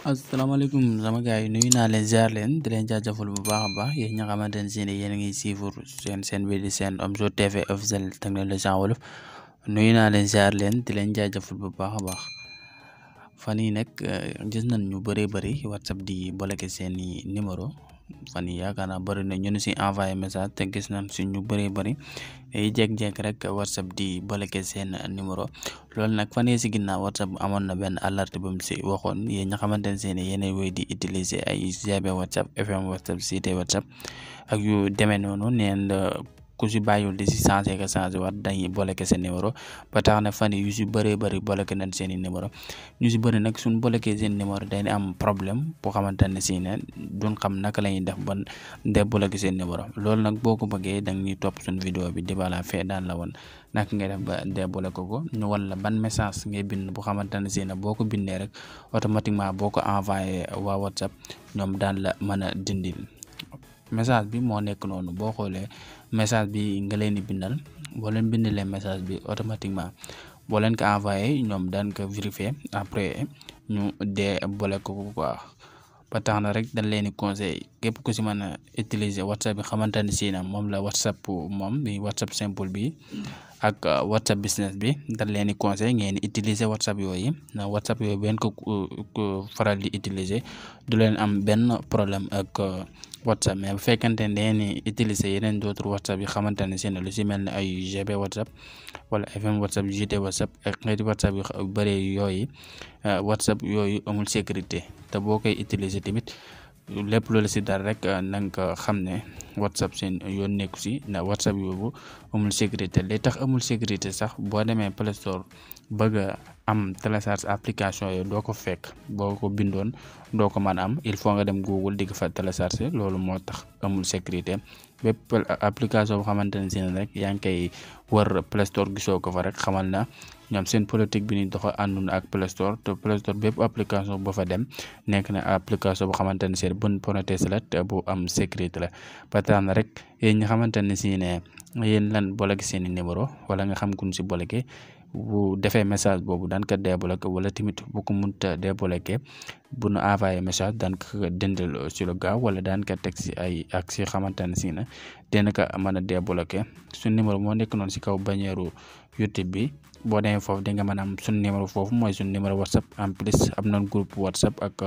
asalaamaaleykum sama gars yi nuyu naa leen ziar leen di leen jaajëfal bu baax a baax yéen ñi nga xamante ne si ne yéen a ngi suivre seen bi di seen Omzo TV officiel technologie en wolof nuyu naa leen ziar leen di leen jaajëfal bu baax a baax fan yi nag gis nañ ñu bëree bëri WhatsApp di bloqué seeni numéro fan yi yaakaar naa bëri na ñu si envoyé message te gis nañ si ñu bëree bëri day jékki-jékki rek WhatsApp di bloqué seen numéro loolu nag fan yii si ginnaaw WhatsApp amoon na benn alerte bu mu si waxoon yéen ña xamante ne seen yéenay woy di utiliser ay GB WhatsApp FM WhatsApp CT WhatsApp ak yu demee noonu neen ku si bàyyiwul di si changé waat dañuy bloqué seen numéro ba tax na fan yu si bëree bëri bloqué nañ seen i numéro ñu si bëri nag suñ bloqué seen numéro dañuy am problème boo xamante ne si ne duñ xam naka la ñuy def ba débloqué seen numéro loolu nag boo ko bëggee da nga ñuy topp suñ vidéo bi di balaa fee daan la woon naka ngay def ba débloqué ko ñu wan la ban message ngay bind bu xamante ne si ne boo ko bindee rek automatiquement boo ko envoyé waa WhatsApp ñoom daan la mën a dindil message bi moo nekk noonu boo xoolee message bi nga leen di bindal boo leen bindalee message bi automatiquement boo leen ko envoyé ñoom daan ko vérifier après ñu débloqué ko quoi ba tax na rek dañ leen di conseil képp ku si mën a utiliser WhatsApp bi xamante ne si na moom la WhatsApp moom bi WhatsApp simple bi ak WhatsApp business bi dañ leen di conseil ngeen utiliser WhatsApp yooyu na WhatsApp yooyu benn ko faral di utiliser du leen am benn problème ak WhatsApp mais bu fekkente ne dañuy utiliser yeneen d'autres WhatsApp yi xamante ne si ne lu si mel ne ay GB WhatsApp wala FM WhatsApp GT WhatsApp ak xeeti WhatsApp yu bëri yooyu WhatsApp yooyu amul sécurité te boo koy utiliser tamit lépp loolu si dara rek na nga ko xam ne WhatsApp seen yoon nekku si na WhatsApp yoobu amul sécurité li tax amul sécurité sax boo demee Play Store bëgg a am télécharge application yooyu doo ko fekk boo ko bindoon doo ko mën a am il faut nga dem Google di ko fa télécharger loolu moo tax amul sécurité bépp application boo xamante ne si ne rek yaa ngi koy wër Play Store gisoo ko fa rek xamal na ñoom seen politique bi ni doxa ànduna ak Play Store te Play Store bépp application boo fa dem nekk na application boo xamante ne si bonne protéger la te bu am sécurité la ba tax na rek yéen ñi xamante ne si ne yéen lan bloqué seen i numéro wala nga xam kun si bloqué bu defee message boobu daan ko débloqué wala tamit bu ko mënta débloqué bu nu envoyé message daan ko dindal si lu gaaw wala daan ko teg si ay ak si xamante ne si ne dina ko mën a débloqué suñ numéro moo nekk noonu si kaw bannière YouTube bi boo demee foofu di nga mën a am suñ numéro foofu mooy suñ numéro WhatsApp en plus am nañ groupe WhatsApp ak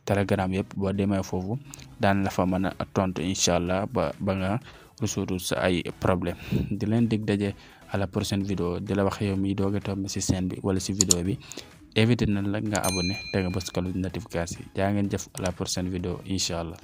Telegram yëpp boo demee foofu daan la fa mën a tontu incha allah ba nga résoudre sa ay problème di leen dig daje à la prochaine vidéo di la wax yow mi doog a toog si chaîne bi wala si vidéo bi éviter na la nga abonné te nga bës cloche de notification jaa ngeen jëf à la prochaine vidéo incha allah.